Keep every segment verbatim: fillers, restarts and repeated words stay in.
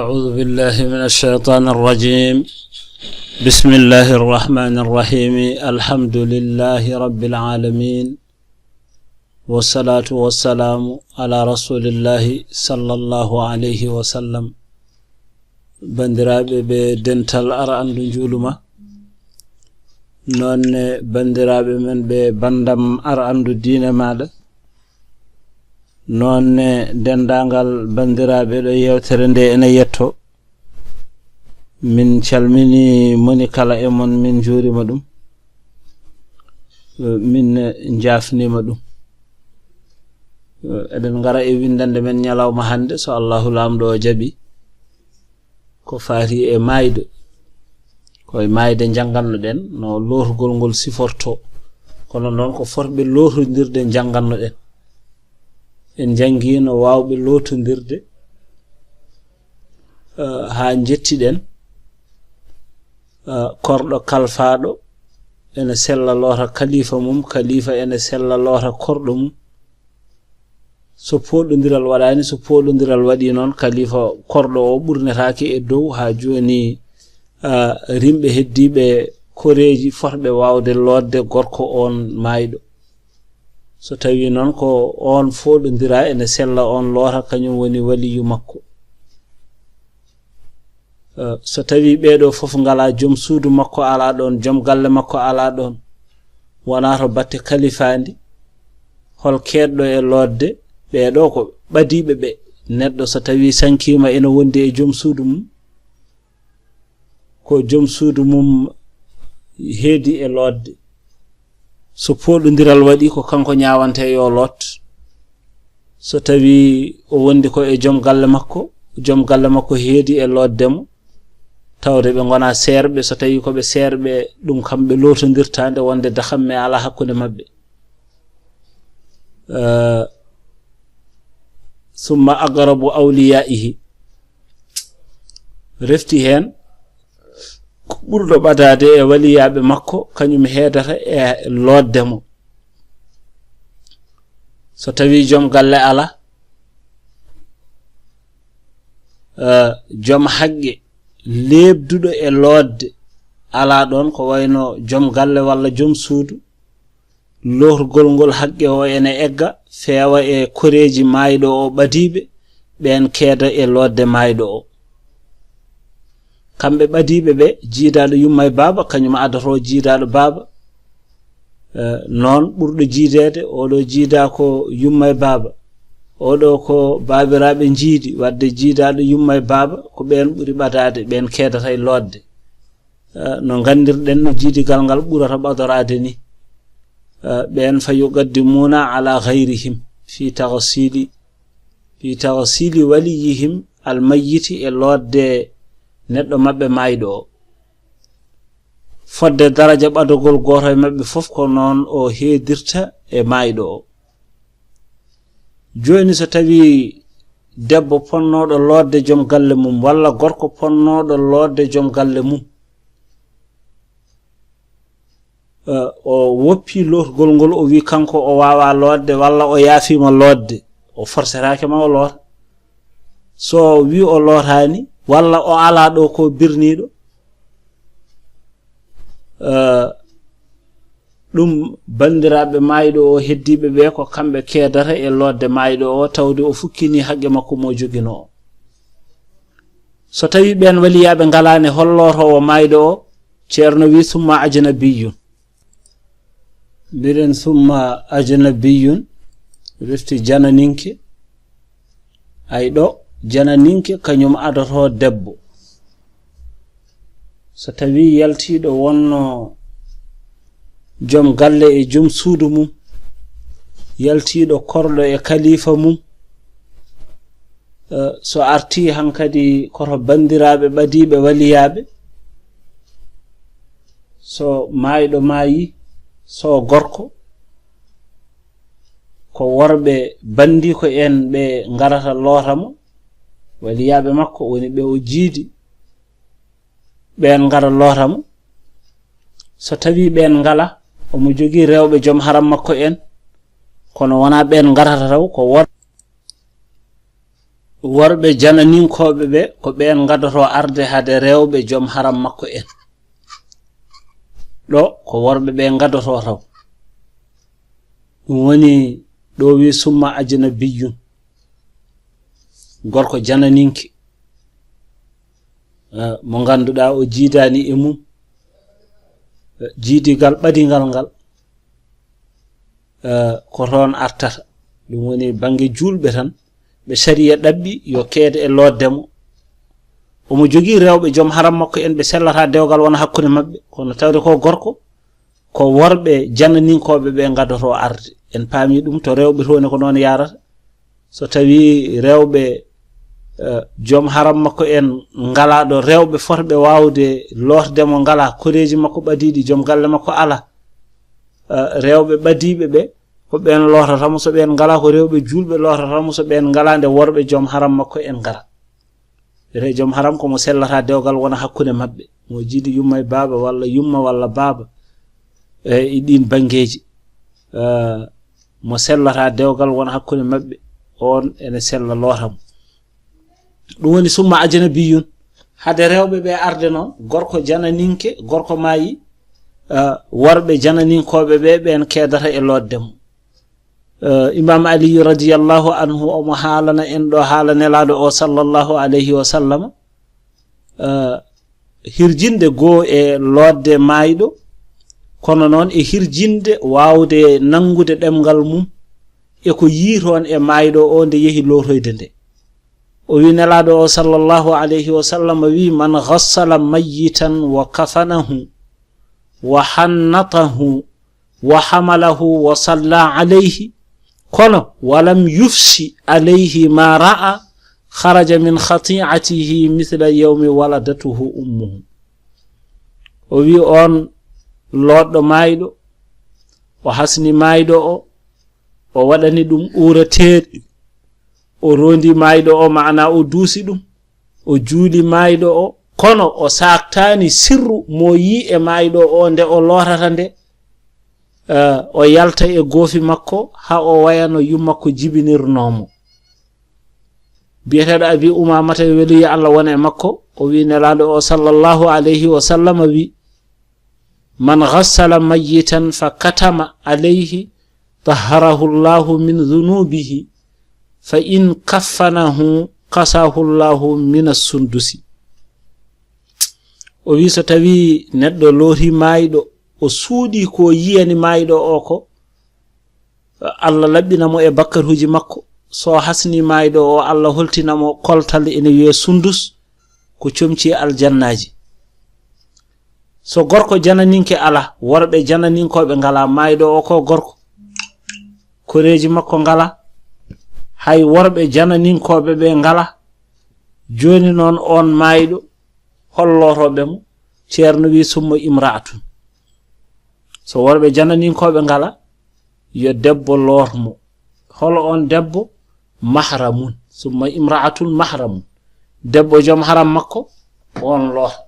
أعوذ بالله من الشيطان الرجيم. بسم الله الرحمن الرحيم. الحمد لله رب العالمين. والصلاة والسلام على رسول الله صلى الله عليه وسلم. Banndiraaɓe ɓe dental ar anndu njuuluma, noon ne banndiraaɓe men ɓe banndam ar anndu diine maaɗa, noon ne denndaangal banndiraaɓe ɗo yeewtere nde ene yetto. Min calmini moni kala e mon, min njuurima ɗum, min njaafnima ɗum. Eɗen ngara e winndande men ñalawma hannde, so Allahu Laamɗo o jaɓi, ko faati e maayde. Ko e maayde njanngannoɗen, no lootugol ngol siforto. Kono noon ko fotɓe lootondirde njanngannoɗen. En njanngiino waawɓe lootondirde, eh, haa njettiɗen, eh, korɗo kalfaaɗo ene sella loota kalifa mum, kalifa ene sella loota korɗo mum. So pooɗondiral waɗaani, so pooɗondiral waɗii noon, kalifa korɗo o ɓurnetaake e dow haa jooni, eh, rimɓe heddiiɓe koreeji fotɓe waawde lootde gorko oon maayɗo. So tawii noon ko oon fooɗondiraa, ene sella oon loota, kañum woni waliyu makko. Eh, so tawii ɓee ɗoo fof ngalaa, joom suudu makko alaa ɗoon, joom galle makko alaa ɗoon, wonaa to batte kalifaandi, hol keedɗo e lootde? Ɓee ɗoo ko ɓadiiɓe ɓe. Neɗɗo so tawii sankiima ene wondi e joom suudu mum, ko joom suudu mum heedi e lootde. So pooɗondiral waɗii, ko kanko ñaawantee yo loot. So tawii o wondi ko e joom galle makko, joom galle makko heedi e lootde mo, tawde ɓe ngonaa seerɓe, so tawii ko ɓe seerɓe, ɗum kam ɓe lootondirta nde wonde dahamme alaa hakkunde maɓɓe. Eh, summa aqrabu awliyaihi, refti heen ko ɓurɗo ɓadaade e waliyaaɓe makko, kañum heedata e lootde mo. So tawii joom galle alaa, eh, joom haqqe leeɓduɗo e lootde alaa ɗoon, ko wayno joom galle walla joom suudu, lootgol ngol haqqe o ene egga, feewa e koreeji maayɗo o ɓadiiɓe, ɓeen keeda e lootde maayɗo o. Kamɓe ɓadiiɓe ɓe, jiidaaɗo yumma e baaba, kañum addoto jiidaaɗo baaba. Eh, noon ɓurɗo jiideede, oɗo jiidaa ko yumma e baaba, oɗo ko baabiraaɓe njiidi, waɗde jiidaaɗo yumma e baaba, ko ɓeen ɓuri ɓadaade, ɓeen keedata e lootde. Eh, no nganndirɗen no jiidigal ngal ɓurata ɓadoraade ni. Eh, ɓeen fa yuqaddimuuna ala gayrihim fi tagasili, fi tagasili waliyihim almayyiti, e lootde neɗɗo maɓɓe maayɗo o. Fodde daraja ɓadogol gooto e maɓɓe fof, ko noon o heedirta e maayɗo o. Jooni, so tawii debbo ponnooɗo lootde joom galle mum, walla gorko ponnooɗo lootde joom galle mum, eh, o woppi lootgol ngol, o wi kanko o waawaa lootde, walla o yaafiima lootde, o forsetaake ma o loota. So wi o lootaani, walla o alaa ɗo ko birniiɗo, eh, ɗum banndiraaɓe maayɗo o heddiiɓe ɓe, ko kamɓe keedata e lootde maayɗo o, tawde o fukkinii haqqe makko mo joginoo o. So tawii ɓeen waliyaaɓe ngalaani, hol lootoowo maayɗo o? Ceerno wi, summa ajnabiyun. Mbiɗen summa ajnabiyun, refti jananinke. Ay ɗo, jananinke kañum adoto debbo. So tawii yaltiiɗo wonno joom galle e joom suudu mum, yaltiiɗo korɗo e kalifa mum, eh, so artii hankadi koto banndiraaɓe ɓadiiɓe waliyaaɓe, so maayɗo maayi, so gorko, ko worɓe banndiiko en ɓe ngarata loota mo, waliyaaɓe makko woni ɓe o jiidi, ɓeen ngara loota mo. So tawii ɓeen ngala, omo jogii rewɓe joom haram makko en, kono wonaa ɓeen ngarata taw, ko worɓe Worɓe jananinkooɓe ɓe, ko ɓeen ngadotoo arde hade rewɓe joom haram makko en. Ɗo ko worɓe ɓe ngadotoo taw. Ɗum woni ɗo wi summa ajnabiyyun. Gorko jananinke, eh, mo ngannduɗaa o jiidaani e mum, eh, jiidigal ɓadingal ngal, eh, ko toon artata. Ɗum woni bannge juulɓe tan, ɓe sariya ɗaɓɓi yo keede e lootde mo. Omo jogii rewɓe joom haram makko en, ɓe sellata dewgal wona hakkunde maɓɓe, kono tawde ko gorko, ko worɓe jananinkooɓe ɓe ngadotoo arde. En paami ɗum, to rewɓe toon ne ko noon yaarata. So tawii rewɓe, eh, joom haram makko en ngalaa ɗo rewɓe fotɓe waawde lootde mo, ngalaa koreeji makko ɓadiiɗi, joom galle makko alaa, eh, rewɓe ɓadiiɓe ɓe, ko ɓeen lootata mo. So ɓeen ngalaa, ko rewɓe juulɓe lootata mo. So ɓeen ngalaa, nde worɓe joom haram makko en ngara. Wiyetee joom haram ko mo sellata dewgal wona hakkunde maɓɓe, mo jiidi yumma e baaba walla yumma walla baaba, e, e ɗiin banngeeji. Eh, mo sellata dewgal wona hakkunde maɓɓe, oon ene sella loota mo. Ɗum woni summa ajnabiyyun. Hade rewɓe ɓe arde noon, gorko jananinke, gorko maayi, eh, worɓe jananinkooɓe ɓe, ɓeen keedata e lootde mo. Eh, Imam Aliyu radiyallahu anhu omo haalana en ɗo haala Nelaaɗo o sallallahu alayhi wa sallam, eh, hirjinde goo e lootde maayɗo, kono noon e hirjinde waawde nanngude ɗemngal mum e ko yii toon e maayɗo o nde yehi lootoyde nde. O wi Nelaaɗo o sallallahu alayhi wa sallam wi: "Man ghassala mayyitan wa kafanahu wa hannatahu wa hamalahu wa salla alayhi, kono walam yufshi alayhi ma ra'a, kharaja min khati'atihi mithla yawmi waladatuhu ummuhu." O wi on lootɗo maayɗo, o hasni maayɗo o, o waɗani ɗum uurateeɗi, o roondi maayɗo o, maana o duusi ɗum, o juuli maayɗo o, kono o saaktaani sirru mo yii e maayɗo o nde o lootata nde, eh, o yalta e goofi makko haa o waya no yummakko jibinirnoo mo. Biyeteeɗo Abi Umaamata, yo weli yo Allah won e makko, o wi Nelaaɗo o sallallahu alayhi wa sallam wi: "Man ghassala mayyitan fa katama alayhi, tahharahu Allahu min dhunubihi, fa in kaffanahu, kasahu Allahu min as-sundusi." O wi so tawi neɗɗo looti maayɗo, o suuɗi ko yiyani maayɗo o ko, Allah laɓɓina mo e bakkaruuji makko. So hasni maayɗo o, Allah holtina mo koltal ene wiyee sundus, ko comci e aljannaaji. So gorko jananinke alaa, worɓe jananinkooɓe ngalaa, maayɗo o ko gorko, koreeji makko ngalaa, hay worɓe jananinkooɓe ɓe ngalaa. Jooni noon on maayɗo, hol lootooɓe mo? Ceerno wi: "Summa imra'atun." So worɓe jananinkooɓe ngalaa, yo debbo loot mo. Hol on debbo? "Mahramun." "Summa imra'atun mahramun." Debbo joom haram makko, on loota.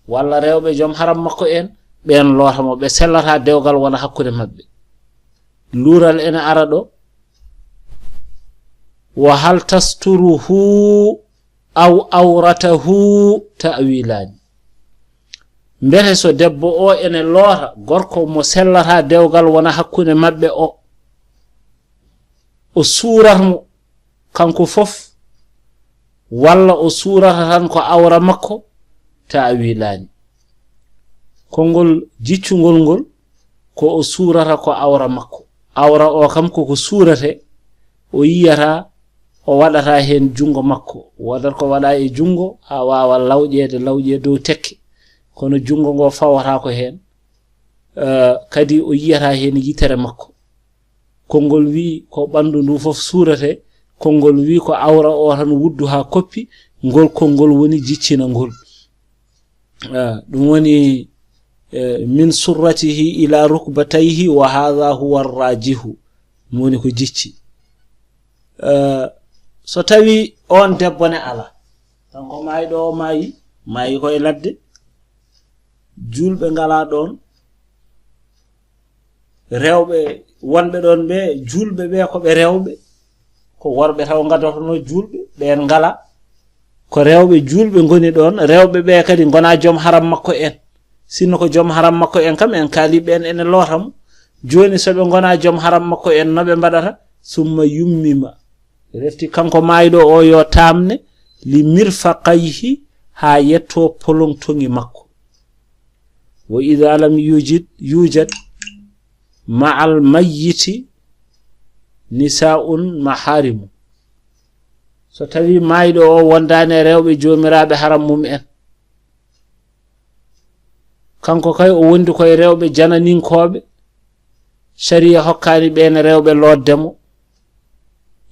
Walla rewɓe joom haram makko en, ɓeen loota mo. Ɓe sellata dewgal wona hakkunde maɓɓe. Luural ene ara ɗo. "Wa hal tasturuhu aw awratahu ta'wilaani." Mbete so debbo o ene loota gorko mo sellata dewgal wona hakkunde maɓɓe o, o suurat mo kanko fof, walla o suurata tan ko awra makko? Ta'wilaani. Konngol jiccungol ngol, ko o suurata ko awra makko. Awra o kam koko suurate, o yiyata, o waɗata heen junngo makko. Woodat ko waɗa e junngo, a waawa lawƴeede, lawƴe dow tekke. Kono junngo ngo fawata ko heen, eh, kadi o yiyata heen yitere makko. Konngol wi ko ɓanndu ndu fof suurate, konngol wi ko awra o tan wuddu haa koppi, ngol konngol woni jiccinangol. Ah, ɗum woni, eh, "min surratihi ila rukbatayhi, wa hadha huwa rajihu." Ɗum woni ko jicci. Eh, so tawi on debbo ne ala, kanko maayɗo o maayi, maayi ko e ladde, juulɓe ngalaa ɗoon, rewɓe wonɓe ɗoon ɓe, juulɓe ɓe ko ɓe rewɓe, Ko worɓe taw ngadotono julɓe, ɓeen ngala. Ko rewɓe julɓe ngoni ɗoon, rewɓe ɓe kadi ngona joom haram makko en. Sinno ko joom haram makko en kam, en kaali ɓeen ene loota mo. Jooni so ɓe ngona joom haram makko en, no ɓe mbaɗata? Summa yummima. Refti kanko maayɗo o yo taamne, li mirfaqayhi, haa yetto polongtoŋi makko. Wa ida lam yujid, yujad ma'al mayyiti nisaa'un maharimu. So tawi maayɗo o wondaani e rewɓe joomiraaɓe haram mum en, kanko kay o wondi koye rewɓe jananinkooɓe, sariya hokkaani ɓeen rewɓe lootde mo.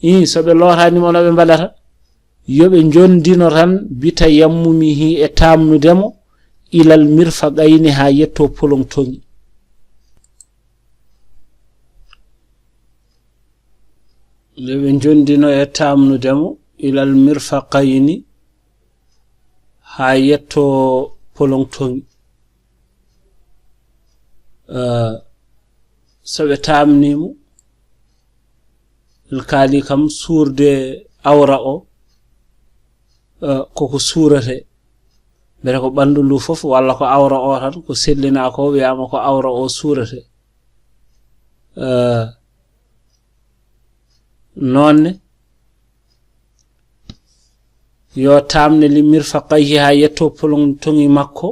Ii, so ɓe lootaani mo, no ɓe mbaɗata? Yo ɓe njondino tan, bita yammumihi, e taamnude mo, ilal mirfaqayni, haa yetto polongtoŋi. Yo ɓe njondino e taamnude mo, ilal mirfaqayni, haa yetto polongtoŋi. Eh, so ɓe taamni mo, en kaali kam suurde awra o, eh, koko suurete. Mbete ko ɓanndu ndu fof, walla ko awra o tan, ko sellina ko, wiyaama ko awra o suurete. Eh, noon ne, yo taamne li mirfaqayhi haa yetto polongtoŋi makko,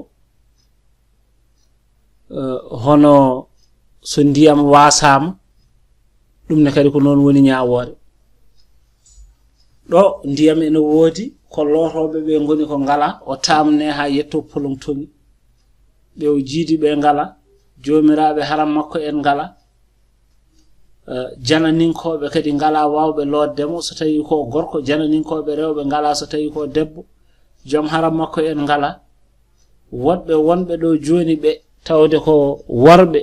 eh, hono so ndiyam waasaama, ɗum ne kadi ko noon woni ñaawoore. Ɗo ndiyam ene woodi, ko lootooɓe ɓe ngoni ko ngala, o taamne haa yetto polongtoŋi. Ɓe o jiidi ɓe ngala, joomiraaɓe haram makko en ngala. Eh, jananinkooɓe kadi ngala waawɓe lootde mo, so tawi ko gorko, jananinkooɓe rewɓe ngala, so tawi ko debbo, joom haram makko en ngala. Woɗɓe wonɓe ɗo jooni ɓe, tawde ko worɓe,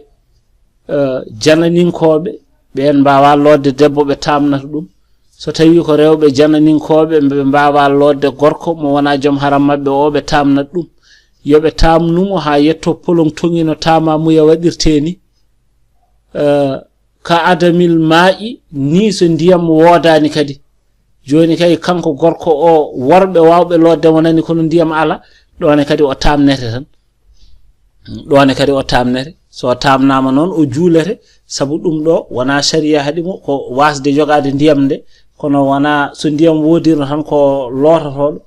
eh, jananinkooɓe, ɓeen mbaawa lootde debbo, ɓe taamnata ɗum. So tawi ko rewɓe jananinkooɓe, ɓe mbaawa lootde gorko mo wona joom haram maɓɓe o, ɓe taamnata ɗum. Yo ɓe taamnu mo haa yetto polongtoŋi no taamamuya waɗirtee ni. Eh, ka adamil maa'i, ni so ndiyam woodaani kadi. Jooni kay, kanko gorko o, worɓe waawɓe lootde mo nani kono ndiyam ala, ɗoone kadi o taamnete tan. Ɗoone kadi o taamnete. So o taamnaama noon, o juulete, sabu ɗum ɗo wona sariya haɗi mo, ko waasde jogaade ndiyam nde, kono wona so ndiyam woodirno tan ko loototooɗo.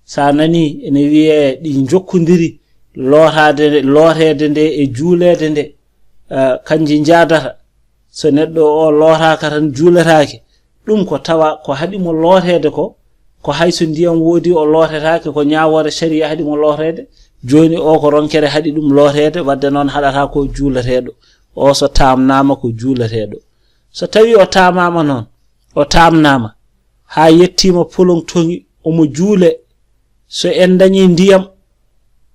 So a nani ene wiyee ɗi njokkondiri, lootaade, looteede nde e juuleede nde, eh, kanji njaadata. So neɗɗo o lootaaka tan, juuletaake, ɗum ko tawa ko haɗi mo looteede ko, ko hay so ndiyam woodi o lootetaake, ko ñaawoore sariya haɗi mo looteede. Jooni o ko ronkere haɗi ɗum looteede, wadde noon haɗata ko juuleteeɗo. O so taamnaama ko juuleteeɗo. So tawi o taamaama noon, o taamnaama, haa yettiima polongtoŋi, omo juule. So en ndañii ndiyam,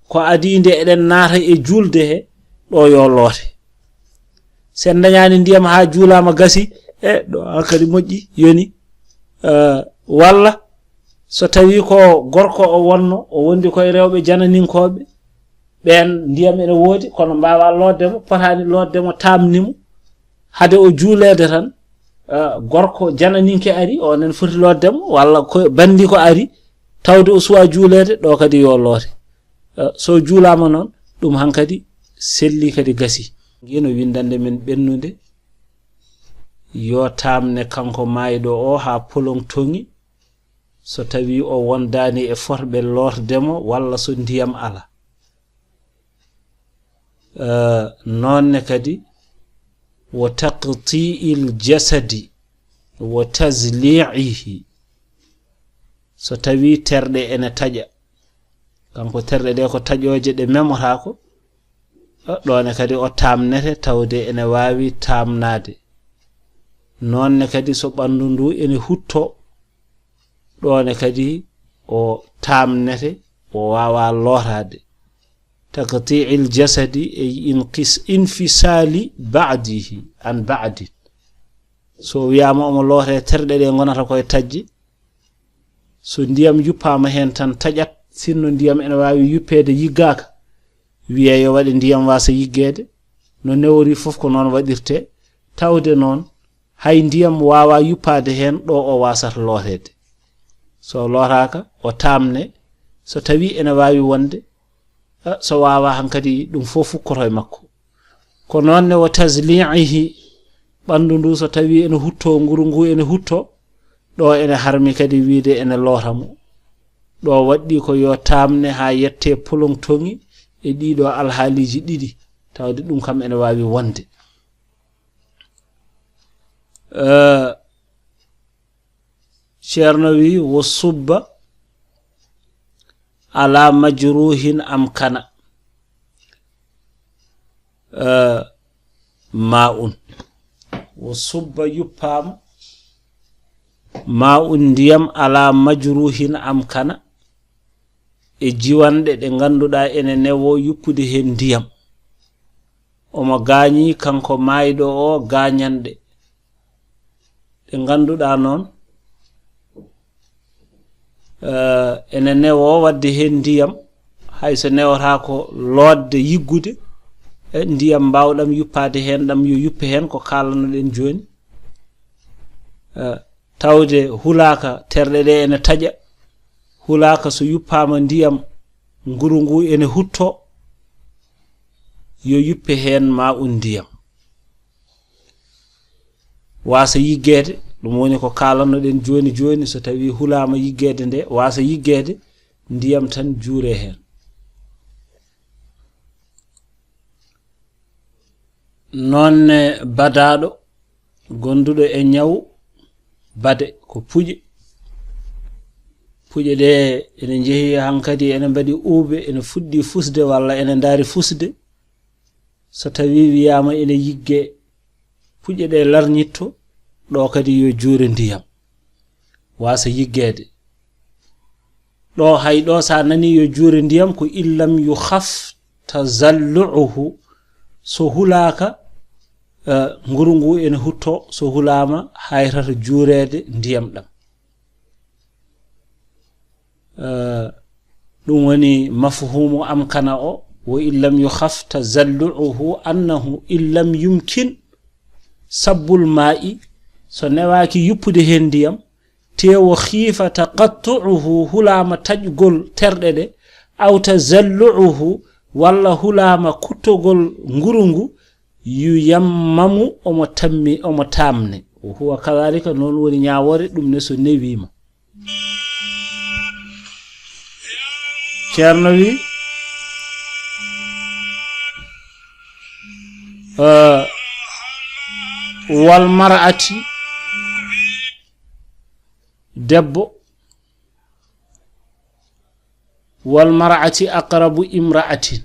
ko adii nde eɗen naata e juulde he, ɗo yo loote. So en ndañaani ndiyam haa juulaama gasi, e ɗo hankadi moƴƴi, yoni. Eh, walla so tawi ko gorko o wonno, o wondi koye rewɓe jananinkooɓe, ɓeen ndiyam ene woodi, kono mbaawa lootde mo, potaani lootde mo, taamni mo, hade o juuleede tan, eh, gorko jananinke ari, o nen foti lootde mo, walla ko banndi ko ari, tawde o suwa juuleede, ɗo kadi yo loote. Eh, so juulaama noon, ɗum hankadi selli kadi gasi. Ngino winndannde men ɓennunde, yo taamne kanko maayɗo o haa polongtoŋi, so tawi o wondaani e fotɓe lootde mo, walla so ndiyam ala. Eh, noon ne kadi, wo taqti'il jasadi, wo tazli'ihi. So tawi terɗe ene taƴa, kanko terɗe ɗe ko taƴooje ɗe memotaako, eh, ɗoone kadi o taamnete tawde ene waawi taamnaade. Noon ne kadi so ɓanndu ndu ene hutto, ɗoone kadi o taamnete, o waawa lootaade. Taqti'il jasadi, ey inqis-, infisaali ba'dihi an ba'din. So wiyaama omo loote, terɗe ɗe ngonata koye taƴde. So ndiyam yuppaama heen tan taƴat, sinno ndiyam ene waawi yuppeede yiggaaka, wiyee yo waɗe ndiyam waasa yiggeede. No newori fof ko noon waɗirtee, tawde noon hay ndiyam waawaa yuppaade heen ɗo o waasata looreede. So looraaka, o taamne, so tawii ene waawi wonde, a, so waawaa hankadi ɗum fof fukkoto e makko. Ko noon ne wa tazliihi, ɓanndu ndu so tawii ene huttoo, nguru ngu ene huttoo, ɗo ene harmi kadi wiyde ene loota mo. Ɗo waɗɗii ko yo taamne haa yettee poloŋtoŋi e ɗiiɗo alhaaliiji ɗiɗi, tawde ɗum kam ene waawi wonde. Eh, Ceerno wi, "Wo subba ala majruhin am kana." Eh, ma un. "Wo subba yuppaama, ma un ndiyam ala majruhin am kana." E jiwanɗe ɗe ngannduɗaa ene newo yuppude heen ndiyam. Omo gaañi kanko maayɗo o gaañanɗe ɗe ngannduɗaa noon, eh, ene newo waɗde heen ndiyam, hay so newotaako lootde yiggude, e ndiyam mbaawɗam yuppaade heen ɗam yo yuppe heen ko kaalanoɗen jooni. Eh, tawde hulaaka terɗe ɗe ene taƴa, hulaaka so yuppaama ndiyam, nguru ngu ene hutto, yo yuppe heen ma un ndiyam. Waasa yiggeede, ɗum woni ko kaalanoɗen jooni jooni, so tawii hulaama yiggeede nde, waasa yiggeede, ndiyam tan juure heen. Noon ne badaaɗo gonduɗo e ñaw bade ko puƴe. Puƴe ɗe ene njehi hankadi ene mbaɗi uube, ene fuɗɗi fusde walla ene ndaari fusde. So tawii wiyaama ene yigge puƴe ɗe larñitto, ɗo kadi yo juure ndiyam. Waasa yiggeede. Ɗo hay ɗo sa nani yo juure ndiyam ko illam yu khaf tazallu'uhu. So hulaaka, eh, nguru ngu ene hutto, so hulaama haytata juureede ndiyam ɗam. Eh, ɗum woni mafhumu am kana o, "Wo illam yu khaf tazallu'uhu annahu illam yumkin sabbul ma'i." So newaaki yuppude heen ndiyam, te wo khifa taqattu'uhu, hulaama taƴgol terɗe ɗe, aw tazallu'uhu, walla hulaama kuttogol nguru ngu, yu yammamu, omo tammi, omo taamne. Wa huwa kadhalika, noon woni ñaawoore ɗum ne so newiima. Ceerno wi, eh, wal mar'ati, debbo, wal mar'ati aqrabu imra'atin.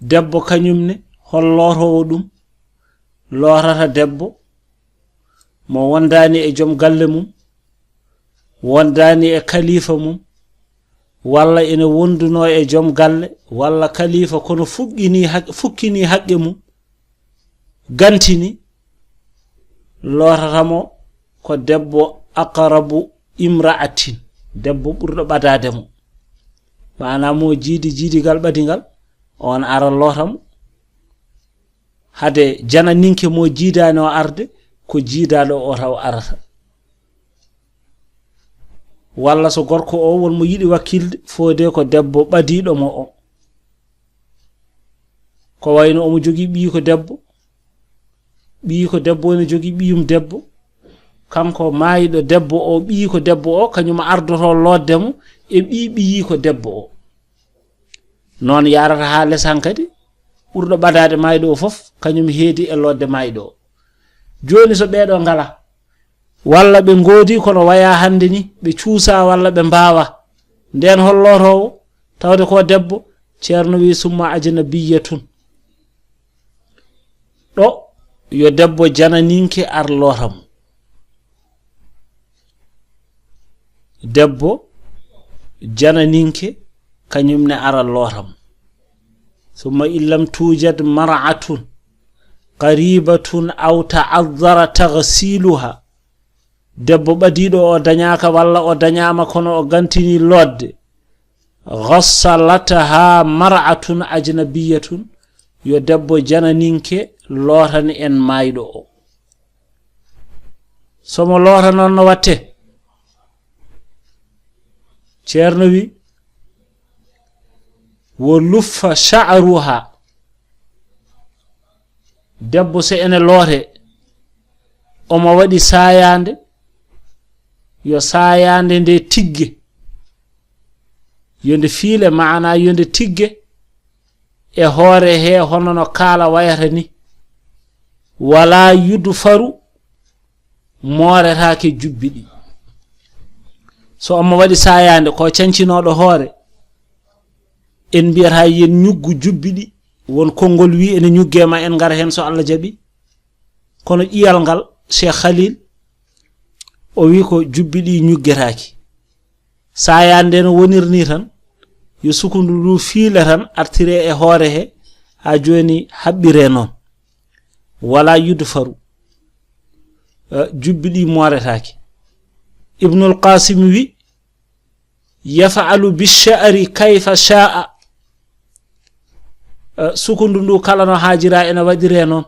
Debbo kañum ne, hol lootoowo ɗum? Lootata debbo mo wondaani e joom galle mum, wondaani e kalifa mum, walla ene wondunoo e joom galle, walla kalifa kono fuɗɗinii haq-, fukkini haqqe mum, gantini, lootata mo ko debbo aqrabu imra'atin, debbo ɓurɗo ɓadaade mo. Maanaam mo jiidi jiidigal ɓadingal, on ara loota mo. Hade jananinke mo jiidaani o arde, ko jiidaaɗo o taw arata. Walla so gorko o won mo yiɗi wakkilde, fode ko debbo ɓadiiɗo mo o. Ko wayno omo jogii ɓiyiiko debbo, ɓiyiiko debbo ene jogii ɓiyum debbo, kanko maayɗo debbo o, ɓiyiiko debbo o, kañum ardoto lootde mo e ɓii ɓiyiiko debbo o. Noon yaarata haa les hankadi, ɓurɗo ɓadaade maayɗo o fof, kañum heedi e lootde maayɗo o. Jooni so ɓeeɗo ngala, walla ɓe ngoodi kono waya hannde ni, ɓe cuusa walla ɓe mbaawa, ndeen hol lootoowo, tawde ko debbo? Ceerno wi, "Summa ajnabiyatun." Ɗo yo debbo jananinke ar loota mo. Debbo jananinke kañum ne ara loota mo. Summa in lam tujad mar'atun qaribatun aw ta'azzara taghsiluha. Debbo ɓadiiɗo o dañaaka walla o dañaama kono o gantini lootde. Ghassalataha mar'atun ajnabiyatun. Yo debbo jananinke lootani en maayɗo o. So mo loota noon no watte? Ceerno wi, "Wo luffa sha'ruha." Debbo so ene loote, omo waɗi saayaande, yo saayaande nde tigge. Yo nde fiile, maana yo nde tigge e hoore he, hono no kaala wayata ni. Wala yudfaru, mooretaake jubbi ɗi. So omo waɗi saayaande, ko cancinooɗo hoore, en mbiyata yen ñuggu jubbi ɗi. Won konngol wi ene ñugge ma, en ngara heen so Allah jaɓi. Kono ƴiyal ngal, Cheikh Khalil, o wi ko jubbi ɗi ñuggetaaki. Saayaande no wonir ni tan, yo sukundu ndu fiile tan, artire e hoore he, haa jooni haɓɓire noon. Wala yudfaru. Eh, jubbi ɗi mooretaake. Ibnul Qasim wi, "Yaf'alu bisha'ri kayfa sha'a." Eh, sukundu ndu kala no haajira ene waɗire noon.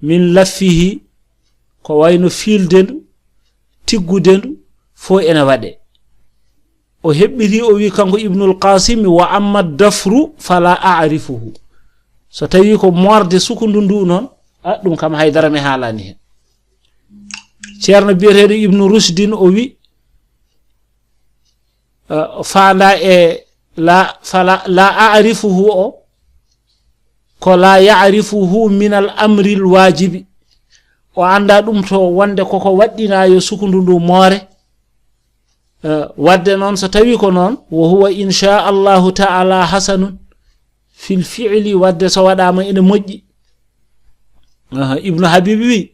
Min laffihi, ko wayno fiilde ndu, tiggude ndu, fof ene waɗe. O heɓɓiti, o wi kanko Ibnul Qasimi, "Wa amma dafru fala a'rifuhu." So tawi ko moorde sukundu ndu noon, a, ɗum kam haydara mi haalani hen. Ceerno biyeteeɗo Ibnu Rushdin o wi, eh, faanda e la, fala, la a'rifuhu o, ko la ya'rifuhu min al amri al wajibi. O annda ɗum to wonde koko waɗɗina yo sukundu ndu moore. Eh, wadde noon, so tawi ko noon, wa huwa insha Allahu ta'ala hasanun fil fi'li, wadde so waɗama ene moƴƴi. Aha, Ibnu Habib wi,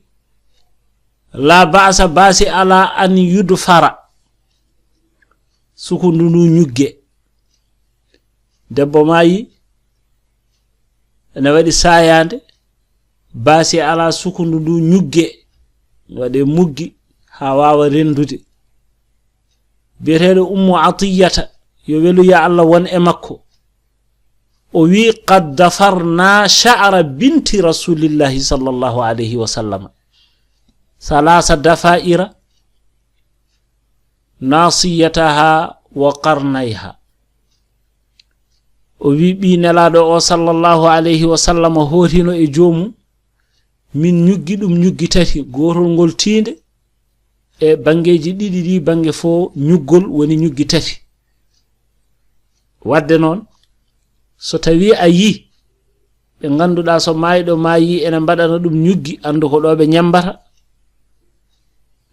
"La ba'sa, baasi ala an yudfara." Sukundu ndu ñugge. Debbo maayi, ene waɗi saayaande, baasi ala sukundu ndu ñugge, waɗe muggi haa waawa renndude. Biyeteeɗo Ummu Atiyata, yo weluya Allah won e makko, o wi, "Qad dafarna sha'ra binti Rasulillahi sallallahu alayhi wa sallam, salasa dafa'ira, nasiyataha wa qarnayha." O wi, "Ɓii Nelaaɗo o sallallahu alayhi wa sallam hootino e joomum, min ñuggi ɗum ñuggi tati, gootol ngol tiinde, e banngeeji ɗiɗi ɗi, bannge fof ñuggol woni ñuggi tati." Wadde noon, so tawi a yi ɓe ngannduɗaa so maayɗo maayi ene mbaɗana ɗum ñuggi, anndu ko ɗo ɓe ñammbata.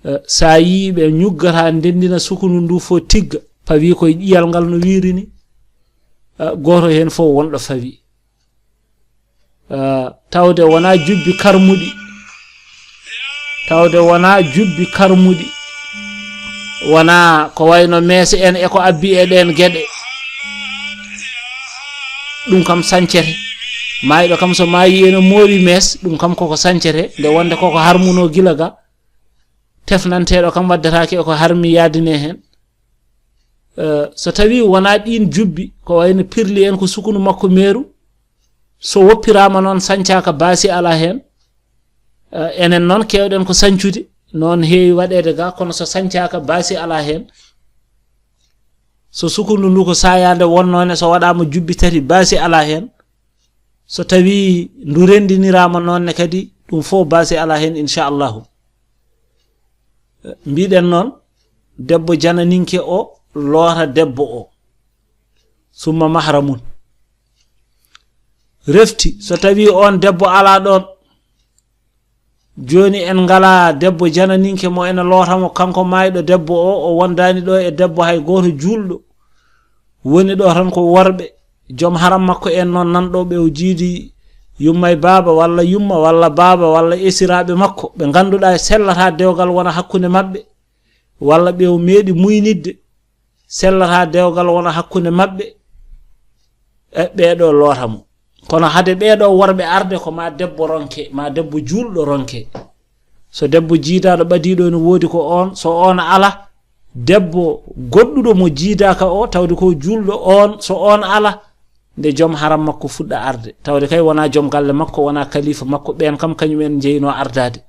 Eh, so a yi ɓe ñuggata, ndenndina sukundu ndu fof tigga, pawi koye ƴiyal ngal no wiiri ni. Eh, gooto heen fof wonɗo fawi. Eh, tawde wonaa jubbi karmuɗi, tawde wonaa jubbi karmuɗi, wonaa ko wayno meese en e ko abbi e ɗeen geɗe. Ɗum kam sañcete. Maayɗo kam so maayi ene moori mees, ɗum kam koko sañcete, nde wonde koko harmuno gila ga, tefnanteeɗo kam waddataake e ko harmi yaadine heen. Eh, so tawi wonaa ɗiin jubbi, ko wayno pirli en ko sukunu makko meeru, so woppiraama noon sañcaaka baasi alaa heen. Eh, enen noon keewɗen ko sañcude, noon heewi waɗeede ga, kono so sañcaaka baasi alaa heen. So sukundu ndu ko saayaande wonnoone, so waɗaama jubbi tati baasi alaa heen. So tawi ndu renndiniraama noon ne kadi, ɗum fof baasi alaa heen, inchallahu. Eh, mbiɗen noon, debbo jananinke o loota debbo o. Summa mahramun. Refti, so tawi on debbo alaa ɗon, jooni en ngalaa debbo jananinke mo ene loota mo, kanko maayɗo debbo o, o wondaani ɗo e debbo hay gooto juulɗo. Woni ɗo tan ko worɓe, joom haram makko en noon nan ɗo, ɓe o jiidi yumma e baaba, walla yumma, walla baaba, walla esiraaɓe makko, ɓe ngannduɗaa sellata dewgal wona hakkunde maɓɓe, walla ɓe o meeɗi muynidde, sellata dewgal wona hakkunde maɓɓe, e ɓeeɗo loota mo. Kono hade ɓeeɗo worɓe arde, ko ma debbo ronke, ma debbo juulɗo ronke. So debbo jiidaaɗo ɓadiiɗo ene woodi ko on, so on ala, debbo goɗɗuɗo mo jiidaaka o, tawde ko juulɗo on, so on ala, nde joom haram makko fuɗɗa arde, tawde kay wonaa joom galle makko, wonaa kalifa makko, ɓeen kam kañum en njeynoo ardaade.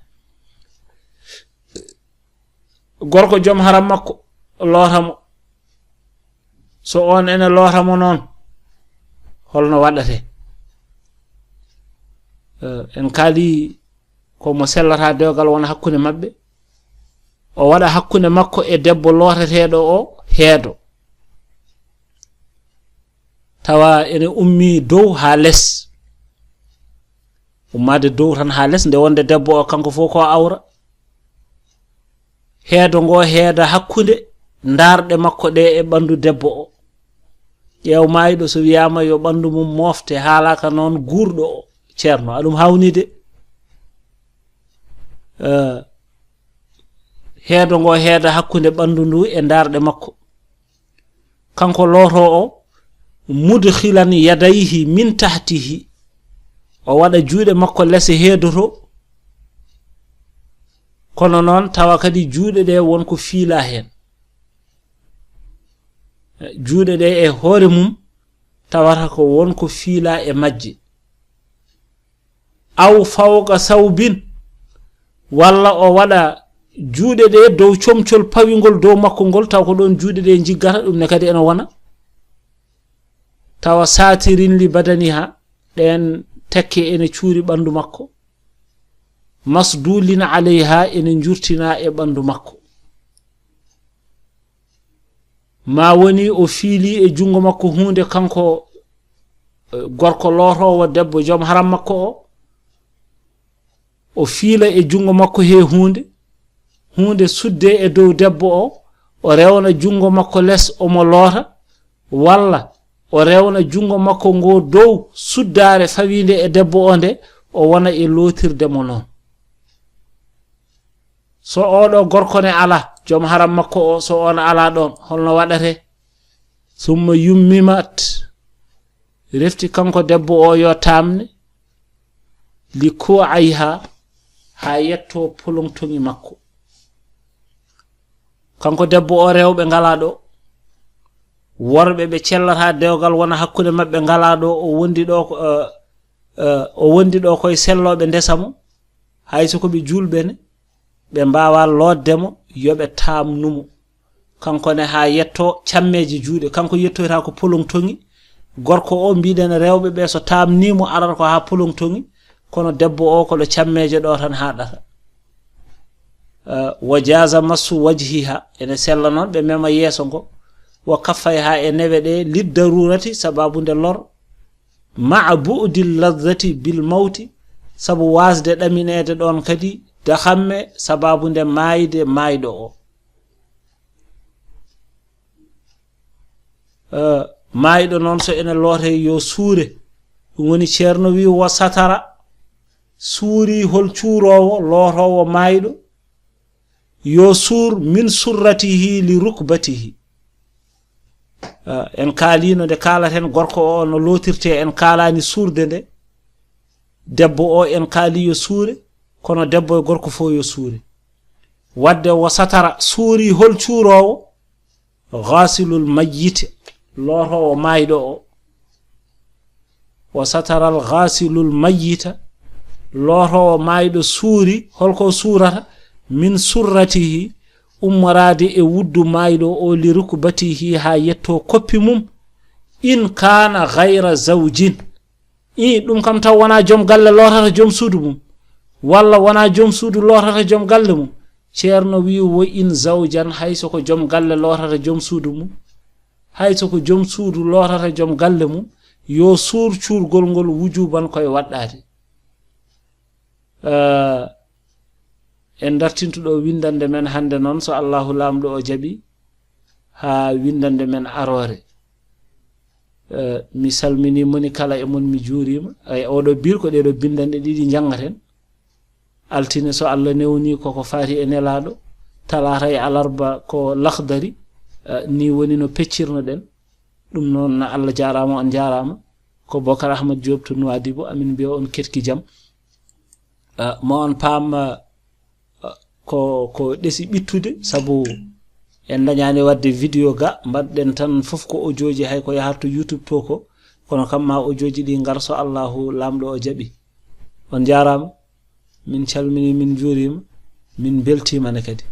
Gorko joom haram makko loota mo, so oon ene loota mo noon, holno waɗatee? Eh, en kaali ko mo sellata dewgal wona hakkunde maɓɓe, o waɗa hakkunde makko e debbo lootateeɗo o heedo, tawa ene ummi dow haa les, ummaade dow tan haa les, nde wonde debbo o kanko fof ko awra, heedo ngo heeda hakkunde ndaarɗe makko ɗe e ɓanndu debbo o. Ƴeew maayɗo, so wiyaama yo ɓanndu mum moofte, haalaaka noon guurɗo o, ceerno, aɗum hawni de. Eh, heedo ngo heeda hakkunde ɓanndu ndu e ndaarɗe makko. Kanko looto o, mudkhilan yadayhi min tahtihi, o waɗa juuɗe makko lese heedo to, kono noon tawa kadi juuɗe ɗe won ko fiila heen. Juuɗe ɗe e hoore mum tawata ko won ko fiila e majje. Aw fawqa sawbin, walla o waɗa juuɗe ɗe dow comcol pawingol dow makko ngol, taw ko ɗoon juuɗe ɗe njiggata, ɗum ne kadi ene wona. Tawa saatirin li badaniha, ɗeen tekke ene cuuri ɓanndu makko. Masdulin alayha, ene njurtina e ɓanndu makko. Ma woni o fiili e junngo makko huunde, kanko, eh, gorko lootoowo debbo joom haram makko o, o fiila e junngo makko he huunde, huunde sudde e dow debbo o, o rewna junngo makko les omo loota, walla o rewna junngo makko ngo dow suddaare fawiinde e debbo o nde, o wona e lootirde mo noon. So oɗo gorko ne ala, joom haram makko o, so on ala ɗon, holno waɗate? Summa yummimat, refti kanko debbo o yo tamne, li ku'ayha, haa yetto polongtoŋi makko. Kanko debbo o, rewɓe ngala ɗo, worɓe ɓe cellata dewgal wona hakkunde maɓɓe ngala ɗo, o wondi ɗo ko, eh, eh, o wondi ɗo koye sellooɓe ndesa mo, hay so ko ɓe juulɓe ne, ɓe mbaawa lootde mo, yo ɓe taamnu mo. Kanko ne haa yetto cammeeje juuɗe. Kanko yettoyta ko polongtoŋi. Gorko o, mbiɗen rewɓe ɓe, so taamni mo, arata ko haa polongtoŋi. Kono debbo o, ko ɗo cammeeje ɗo tan haaɗata. Eh, wa jaaza massu wajhiha. Ene sella noon ɓe mema yeeso ngo. Wa kaffayha, e newe ɗe, liddarurati, sababu nde lor. Ma'a bu'di llazzati bil mawti, sabu waasde ɗamineede ɗoon kadi dahamme, sababu nde maayde maayɗo o. Eh, maayɗo noon, so ene loote, yo suure. Ɗum woni, Ceerno wi, wa satara, suuri hol cuuroowo, lootoowo maayɗo, yo suur min surratihi li rukbatihi. Ah, en kaalino nde kaalaten gorko o no lootirte, en kaalani suurde nde. Debbo o, en kaali yo suure, kono debbo e gorko fof yo suure. Wadde wa satara, suuri hol cuuroowo? Ghasilul mayyit, lootoowo maayɗo o. Wa sataral ghasilul mayyita, lootoowo maayɗo suuri, holko suurata? Min surratihi, ummoraade e wuddu maayɗo o, li rukbatihi, haa yetto koppi mum. In kaana ghayra zawjin, i, ɗum kam taw wonaa joom galle lootata joom suudu mum, walla wonaa joom suudu lootata joom galle mum. Ceerno wi, wo in zawjan, hay so ko joom galle lootata joom suudu mum, hay so ko joom suudu lootata joom galle mum, yo suur cuurgol ngol wujuban koye waɗɗaade. Eh, en dartintu ɗo winndannde men hannde noon, so Allahu Laamɗo o jaɓi, haa winndannde men aroore. Eh, mi salminii moni kala e mon, mi juuriima. Ay, oɗo biir ko ɗeɗo binndanɗe ɗiɗi njanngaten. Altine, so Allah newni, koko faati e Nelaaɗo. Talaata e alarba ko Lakhdari. Eh, ni woni no peccirno ɗen. Ɗum noon, na Allah jaaraama, on njaaraama. Ko Bokar Ahmad Diop to Nouadhibou, amin mbiya on ketki jam. Eh, mo on paam, eh, ko, ko ɗesi ɓittude, sabu en dañaani waɗde vidéo ga, mbaɗɗen tan fof ko audio ji, hay ko yahat to YouTube to ko. Kono kam ma o jooji ɗi ngar so Allahu laamɗo o jaɓi. On njaaraama. Min calmini, min njuuriima, min mbeltiima ne kadi.